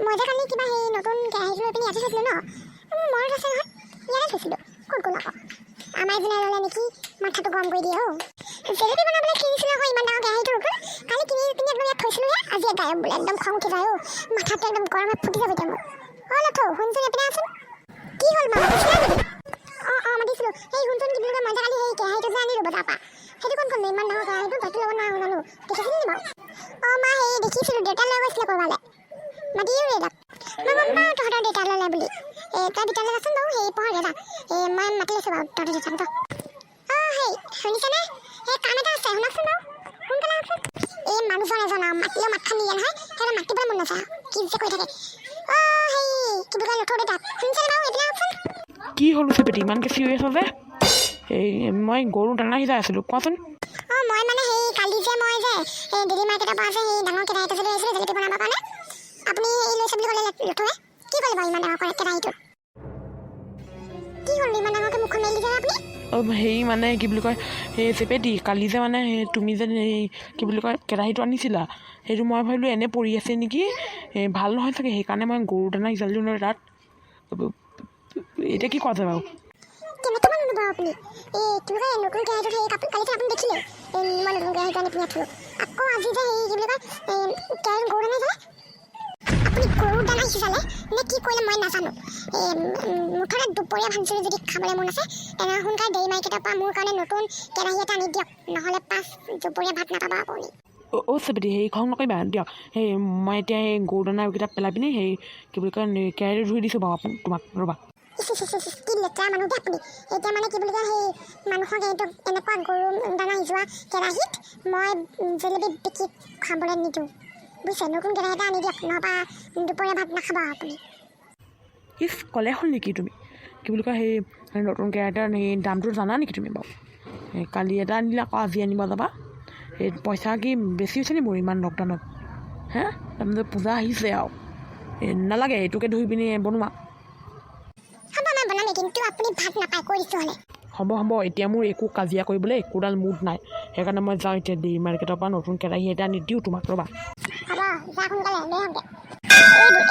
মই যে কালি কিবা সেই নতুন কেৰাহীটো লৈ পিনি ইয়াতে থৈছিলোঁ ন? মোৰ মনত আছে নহয়, ইয়াতে থৈছিলোঁ। ক'ত গ'ল আকৌ? আমাৰ এজনে ল'লে নেকি? মাথাটো গৰম কৰি দিয়ে। অ' জেলেপি বনাবলৈ কিনিছিলোঁ আকৌ ইমান ডাঙৰ কেৰাহীটো। নতুন কালি কিনি পিনি একদম ইয়াত থৈছিলোঁহে, আজি ইয়াত গায়ব বোলে। একদম খং উঠি যায়। অ' মাথাটো একদম গৰম হৈ ফুটি যাব এতিয়া মোৰ। অ' লথৌ, শুনচোন, এইপিনে আহচোন। কি হ'ল মা? মাতিছিলা নেকি? অঁ, মাতিছিলোঁ। সেই শুনচোন, কি বুলি কয়, মই যে কালি সেই কেৰাহীটো যে আনিলোঁ বজাৰৰ পৰা, সেইটো ক'ত গ'ল? ইমান ডাঙৰ কেৰাহীটো, তইতো ল'ব নোৱাৰো জানো। দেখিছিলি নি বাৰু? অঁ মা, সেই দেখিছিলোঁ, দেউতা লৈ গৈছিলে ক'ৰবালৈ। মাতিও দেউতাক। মই গম পাওঁ তহঁতৰ দেউতা ল'লে বুলি। এই তই ভিতৰলৈ যাচোন বাৰু, সেই পঢ়গে যা। এই মই মাতি লৈছোঁ বাৰু তহঁতৰ দেউতাক। তই অঁ সেই শুনিছেনে? সেই কাম এটা আছে, শুনকচোন বাৰু, সোনকালে আহকচোন। এই মানুহজন এজন আৰু মাতিলেও মাতখন নিদিয়ে নহয়, সিহঁতৰ মাতিবলৈ মন নাযায় আৰু কি যে কৰি থাকে। অঁ সেই কি বুলি কয়, লথৌ দেউতাক, শুনিছেনে বাৰু? এইপিনে আহকচোন। কি হ'ল চেপেটি, ইমানকৈ চিঞৰি আছ যে? এই মই গৰু দানা সিজাই আছিলোঁ, কোৱাচোন। অঁ, মই মানে সেই কালি যে মই যে এই ডেইলি মাৰ্কেটৰ পৰা যে সেই ডাঙৰ কেৰাহীটো যে লৈ আহিছিলোঁ জেলেপি বনাবৰ কাৰণে, আপুনি এই লৈছে বুলি ক'লে লথৌৱে। কি ক'লে বাৰু ইমান ডাঙৰ কেৰাহীটো? কি হ'ল, ইমান ডাঙৰকৈ মুখখন মেলি দিছে আপুনি? অঁ, হেৰি মানে কি বুলি কয়, সেই চেপেটি, কালি যে মানে সেই তুমি যে এই কি বুলি কয় কেৰাহীটো আনিছিলা, সেইটো মই ভাবিলোঁ এনেই পৰি আছে নেকি, এই ভাল নহয় চাগে, সেইকাৰণে মই গৰু দানা সিজালোঁ নহয় তাত। এতিয়া কি কোৱা যায় বাৰু? কেনেকুৱা মানুহ বাৰু আপুনি? এই কি বুলি কয়, নতুন কেৰাহীটোত সেই কাপোৰ কালি যে আপুনি দেখিলে, এই মই নতুন কেৰাহীটো আনি পিনি থ'লোঁ, আকৌ আজি যে সেই কি বুলি কয়, এই কেৰাহীটো গৰু দানা সিজালে। আপুনি গৰু দানা সিজালে নে কি কৰিলে মই নাজানো। এই মুঠতে দুপৰীয়া ভাত যদি খাবলৈ মন আছে, তেনেহ'লে সোনকালে ডেইৰী মাৰ্কেটৰ পৰা মোৰ কাৰণে নতুন কেৰাহী এটা আনি দিয়ক, নহ'লে পাছ দুপৰীয়া ভাত নাপাব আপুনি। অ' চেপেটি, হেৰি খং নকৰিবা দিয়ক। সেই মই এতিয়া এই গৰু দানাকেইটা পেলাই পিনি সেই কি বুলি কয় কেৰাহীটো ধুই দিছোঁ বাৰু আপুনি তোমাক, ৰ'বা। ইচ ইচ ইচ ইচ, কি লেতেৰা মানুহ দেই আপুনি। এতিয়া মানে কি বুলি কয়, সেই মানুহক এইটো এনেকুৱা গৰু দানা সিজোৱা কেৰাহীত মই জেলেপি বিকি খাবলৈ নিদিওঁ, বুজিছে? নতুন কেৰাহী এটা আনি দিয়ক, নহ'বা দুপৰীয়া ভাত নাখাব আপুনি। ইচ, ক'লে হ'ল নেকি তুমি? কি বুলি কয়, সেই নতুন কেৰাহী এটাৰ সেই দামটো জানা নেকি তুমি বাৰু? এই কালি এটা আনিলে, আকৌ আজি আনিব যাবা। এই পইচা কি বেছি হৈছে নি মোৰ ইমান লকডাউনত? হে, তাৰমানে পূজা আহিছে আৰু। এই নালাগে, এইটোকে ধুই পিনি বনোৱা। হ'ব, মই বনামেই, কিন্তু আপুনি ভাত নাপায়, কৈ দিছোঁ হ'লে। হ'ব হ'ব, এতিয়া মোৰ একো কাজিয়া কৰিবলৈ একোডাল মুড নাই। সেইকাৰণে মই যাওঁ এতিয়া ডেইৰী মাৰ্কেটৰ পৰা নতুন কেৰাহী এটা আনি দিওঁ তোমাক, ৰ'বা। হ'ব, যা, সোনকালে লৈ আহকগে।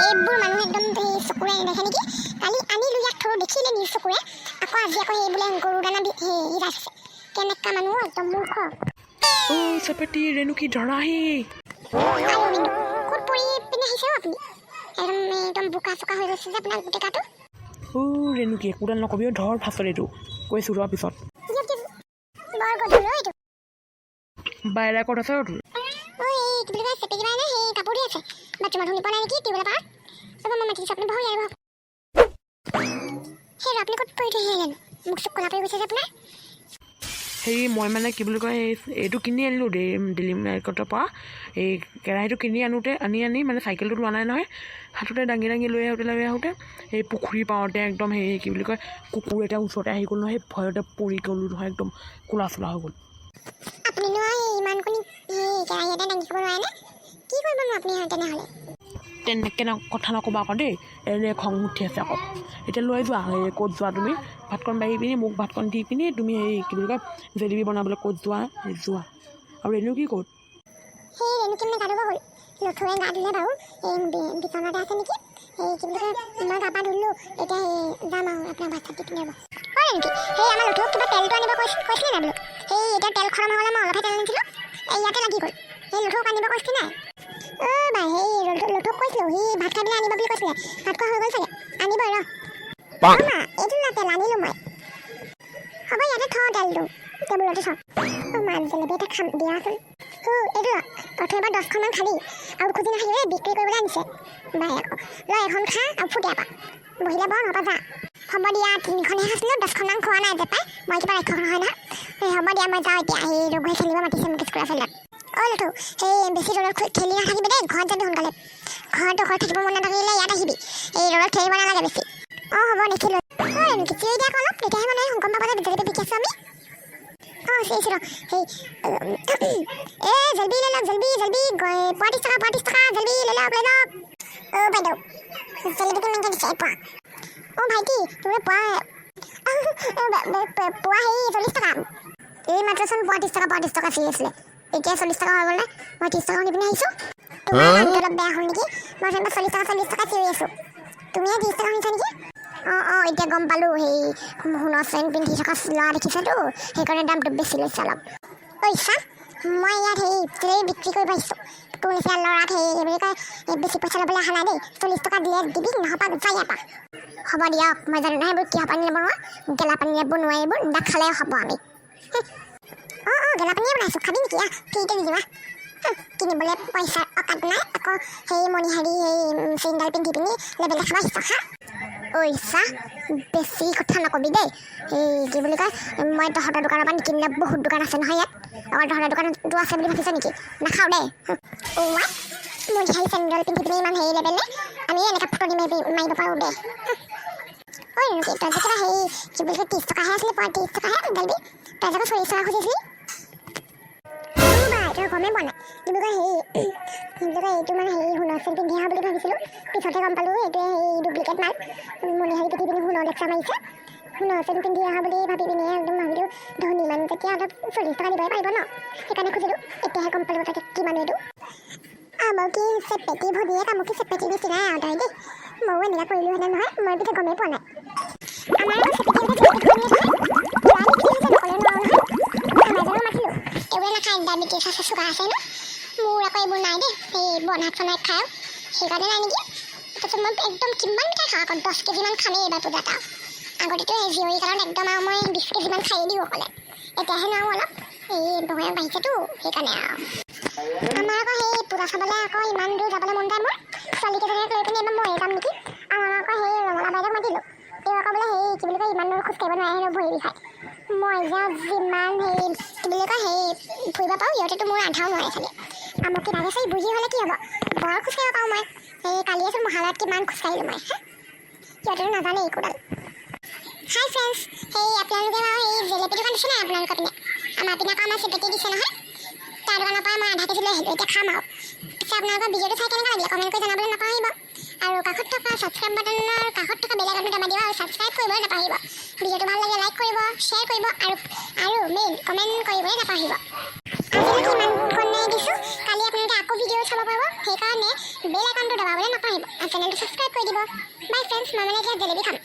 এইবোৰ মানুহ একদম সেই চকুৰে নেদেখে নেকি? কালি আনিলোঁ, ইয়াত থলোঁ, দেখিলে নিজ চকুৰে, আকৌ আজি আকৌ সেই বোলে গৰু দানা সেই সিজাই থৈছে। কেনেকুৱা মানুহ, একদম মূৰ্খ। অ' চেপেটি, ৰেণুকি, ধৰাহি। আয়ো বিন্দু, ক'ত পৰি পিনে আহিছে অ' আপুনি? একদম একদম বোকা চোকা হৈ গৈছে যে আপোনাৰ গোটেই গাটো। অ' ৰেণুকি, একোডাল নকবি। অ' ধৰ ফাৰ্ষ্টত এইটো, কৈছোঁ ৰ পিছত। দিয়ক দিয়ক, বৰ গধুৰ অ' এইটো। বাইৰা ক'ত আছে অ' তোৰ? অ' এই কি বুলি কয়, চেপেটি বাই নে সেই কাপোৰ ধুই আছে বাথৰুমত। শুনি পোৱা নাই নেকি টিউবেলৰ পাৰত? ৰ'ব, মই মাতি দিছোঁ, আপুনি বহক, ইয়াতে বহক। সেই ৰ, আপুনি ক'ত পৰি থৈ আহিলেনো? মুখ চুখ ক'লা পৰি গৈছে যে আপোনাৰ। হেৰি মই মানে কি বুলি কয়, এইটো কিনি আনিলোঁ দেই ডেইলি মাৰ্কেটৰ পৰা। এই কেৰাহীটো কিনি আনোতে আনি আনি মানে চাইকেলটো লোৱা নাই নহয়, হাততে দাঙি দাঙি লৈ আহোঁতে লৈ আহোঁতে এই পুখুৰী পাৰতে একদম সেই কি বুলি কয়, কুকুৰ এটা ওচৰতে আহি গ'ল নহয়, সেই ভয়তে পৰি গ'লোঁ নহয়, একদম ক'লা চোলা হৈ গ'ল। আপুনিনো আৰু এই ইমানকণি সেই কেৰাহী এটা দাঙি খাব নোৱাৰেনে? কি কৰিবনো আপুনি তেনেহ'লে? তেনেকৈ কথা নক'বা আকৌ দেই, এনে খং উঠি আছে আকৌ। এতিয়া লৈ যোৱা, এই ক'ত যোৱা তুমি? ভাতকণ বাঢ়ি পিনি মোক ভাতকণ দি পিনি তুমি হেৰি কি বুলি কয়, জেলেপি বনাবলৈ ক'ত যোৱা যোৱা। আৰু ৰেণুকি ক'ত? সেই ৰেণুকি মানে গা ধুব গ'ল। লথুৱে গা ধুলে বাৰু, এই বিচনাতে আছে নেকি। সেই কি বুলি কয়, মই গা পা ধুলোঁ, এতিয়া সেই যাম আৰু আপোনাক ভাত চাত দি পিনি। ৰ'ব। হয় ৰেণুকি, সেই আমাৰ লথুক কিবা তেলটো আনিব কৈছিলে নাই বোলো? সেই এতিয়া তেল খৰম হৈ গ'লে, মই অলপহে তেল আনিছিলোঁ, এই ইয়াতে লাগি গ'ল। সেই লথুক আনিব কৈছিলি নাই? অ' বাই, সেই লথুক কৈছিলোঁ, সি ভাত খাই পেলাই আনিব বুলি কৈছিলে। ভাত খোৱা হৈ গ'ল চাগে, আনিব ৰ। অ' মা, এইটো লোৱা, তেল আনিলোঁ মই। হ'ব, ইয়াতে থওঁ তেলটো, টেবুলতে থওঁ। অ' মা, জেলেপি এটা খাম দিয়াচোন। হু, এইটো ল। প্ৰথমে এবাৰ 10খনমান খালি আৰু খুজি নাথাকিবি দেই, বিক্ৰী কৰিবলৈ আনিছে বাই। আকৌ ল এখন, খা আৰু ফুট ইয়াৰ পৰা। বহিলে বৰ নহবা যা। হ'ব দিয়া, তিনিখনহে খাইছিলোঁ, 10খনমান খোৱা নাই যে পাই। মই কিবা ৰাক্ষস নহয় নহয়। এই হ'ব দিয়া, মই যাওঁ এতিয়া। সেই ৰঘুৱে খেলিব মাতিছে মোক স্কুলৰ ফিল্ডত। অ' লথু, সেই বেছি ৰ'দত খেলি নাথাকিবি দেই, ঘৰত যাবি সোনকালে। ঘৰত অকল থাকিব মন নাথাকিলে ইয়াত আহিবি, এই ৰ'দত খেলিব নালাগে বেছি। অঁ হ'ব, নেখেলোঁ। অ' ৰেণুকি, চিঞৰি দিয়া আকৌ অলপ, তেতিয়াহে মানুহে গম পাব যে জেলেপি বিকি আছোঁ আমি। অঁ, চিঞৰিছোঁ ৰ। সেই এ জেলেপি লৈ লওক, জেলেপি, জেলেপি, পোৱা 30 টকা, পোৱা 30 টকা, জেলেপি লৈ লওক, লৈ লওক। অ' বাইদেউ, জেলেপি কিমানকৈ দিছে পোৱা? অ' ভাইটি, তুমি পোৱা পোৱা হেৰি 40 টকা। এই মাত্ৰচোন পোৱা 30 টকা, পোৱা 30 টকা চিঞৰি আছিলে, এতিয়া 40 টকা হৈ গ'লনে? মই 30 টকা শুনি পিনি আহিছোঁ। তোমাৰ কামটো অলপ বেয়া হ'ল নেকি? মই যেনিবা 40 টকা 40 টকা চিঞৰি আছোঁ, তুমিয়ে 30 টকা শুনিছা নেকি? অঁ অঁ এতিয়া গম পালোঁ। সেই সোণৰ চেইন পিন্ধি থকা ল'ৰা দেখিছাতো, সেইকাৰণে দামটো বেছি লৈছে অলপ। ঐ চা, মই ইয়াত সেই জিলেপি বিক্ৰী কৰিব আহিছোঁ। তোৰ নিচিনা ল'ৰাক সেই কি বুলি কয়, এই বেছি পইচা ল'বলৈ অহা নাই দেই। 40 টকা দিলে দিবি, নহ'বা যা ইয়াৰ পৰা। হ'ব দিয়ক, মই জানো নহয় এইবোৰ কিহৰ পানীৰে বনোৱা। গেলা পানীৰে বনোৱা এইবোৰ নাখালে হ'ব আমি। অঁ অঁ গেলা পানীয়ে বনাইছোঁ, খাবি নেকি? আহ, ফ্ৰীতে দি দিওঁ, আহ। কিনিবলৈ পইচাৰ অকাত নাই, আকৌ সেই মণিহাৰী সেই চেইনডাল পিন্ধি পিনি লেবেল দেখাব আহিছ হা? ঐ চা, বেছি কথা নকবি দেই। এই কি বুলি কয়, মই তহঁতৰ দোকানৰ পৰা নিকিনিলে বহুত দোকান আছে নহয় ইয়াত। অকল তহঁতৰ দোকানতো আছে বুলি ভাবিছ নেকি? নাখাওঁ দেই। ওৱা, মণিহাৰী চেণ্ডেল পিন্ধি পিনি ইমান হেৰি লেবেল নে? আমি এনেকৈ ফুটনি মাৰি মাৰিব পাৰোঁ দে। ঐ ৰুকি, তই যে কিবা হেৰি কি বুলি কয়, 30 টকাহে আছিলে, 35 টকাহে জিলেপি, তই যে আকৌ 40 টকা খুজিছিলি। বাই, তই গমেই পোৱা নাই। কি বুলি কয়, হেৰি কি বুলি কয়, এইটো মানে হেৰি সোণৰ চেইন পিন্ধি অহা বুলি ভাবিছিলোঁ, পিছতহে গম পালোঁ এইটোৱে হেৰি ডুপ্লিকেট মাল। মণিহাৰী পিন্ধি পিনি সোণৰ লেকচাৰ মাৰিছে। সোণৰ চেইন পিন্ধি অহা বুলি ভাবি পিনি একদম ভাবিলোঁ, ধনী মানুহ যেতিয়া অলপ 40 টকা দিবই পাৰিব ন, সেইকাৰণে খুজিলোঁ। এতিয়াহে গম পালোঁ তাকে কি মানুহ এইটো। আমুকি চেপেটি ভনীয়েক, আমুকি চেপেটি নিচিনাই আৰু তই দেই। ময়ো এনেকুৱা কৰিলোহেঁতেন নহয়, মই পিছে গমেই পোৱা নাই। আমাৰ আকৌ চেপেটি নহয়, পুৰা বিক্ৰী হৈছে, নক'লে নোৱাৰোঁ নহয়। আমাৰ এজনক মাতিলোঁ, এইবোৰে নাখায়, ডায়েবেটিছ আছে, চুগাৰ আছে ন। মোৰ আকৌ এইবোৰ নাই দেই, এই বনশাক চনশাক খাওঁ, সেইকাৰণে নাই নেকি। তাৰপিছত মই একদম কিমান মিঠাই খাওঁ আকৌ, 10 কেজিমান খামেই এইবাৰ পূজাত। আৰু আগতেতো এই জীয়ৰী কালত একদম আৰু মই 20 কেজিমান খায়েই দিওঁ অকলে, এতিয়াহে নোৱাৰোঁ অলপ, এই বয়স বাঢ়িছেতো, সেইকাৰণে। আৰু আমাৰ আকৌ সেই পূজা চাবলৈ আকৌ ইমান দূৰ যাবলৈ মন যায় মোৰ। ছোৱালীকেইজনীক লৈ পিনি এবাৰ ময়ে যাম নেকি। আৰু আমাৰ আকৌ সেই ৰমলা বাইদেউক মাতিলোঁ, তেওঁ আকৌ বোলে সেই কি বুলি কয়, ইমান দূৰ খোজকাঢ়িব নোৱাৰে হেনো, ভৰি বিষায়। মই যে যিমান হেৰি কি বুলি কয়, সেই ফুৰিব পাৰোঁ, সিহঁতেতো মোৰ আধাও নোৱাৰে চাগে। আমুকি লাগে, বুঢ়ী হ'লে কি হ'ব, বৰ খোজকাঢ়িব পাৰোঁ মই। সেই কালিয়েচোন মহালয়াত কিমান খোজকাঢ়িলোঁ মই হা। সিহঁতেতো নাজানে একোডাল। হাই ফ্ৰেণ্ডছ, সেই আপোনালোকে বাৰু এই জেলেপি দোকান দিছে নাই আপোনালোকৰ পিনে? আমাৰ পিনে আকৌ আমাৰ চেপেটি দিছে নহয়, তাৰ দোকানৰ পৰা মই আধা কেজি লৈ আহিলোঁ, এতিয়া খাম। আৰু পিছে আপোনালোকৰ ভিডিঅ'টো চাই কেনেকুৱা লাগিলে কমেণ্ট কৰি জনাবলৈ নাপাহৰিব। আৰু কাষত থকা ছাবস্ক্ৰাইব বাটনৰ কাষত থকা বেল আইকনটো দবাই দিব আৰু ছাবস্ক্ৰাইব কৰিবলৈ নাপাহৰিব। ভিডিঅ'টো ভাল লাগিলে লাইক কৰিব, শ্বেয়াৰ কৰিব আৰু আৰু মেইন কমেণ্ট কৰিবলৈ নাপাহৰিব। আজিলৈকে ইমানকণে দিছোঁ, কালি আপোনালোকে আকৌ ভিডিঅ' চাব পাৰিব, সেইকাৰণে বেল আইকনটো দবাবলৈ নাপাহৰিব আৰু চেনেলটো ছাবস্ক্ৰাইব কৰি দিব। বাই ফ্ৰেণ্ডছ, মই মানে এতিয়া জেলেপি খাম।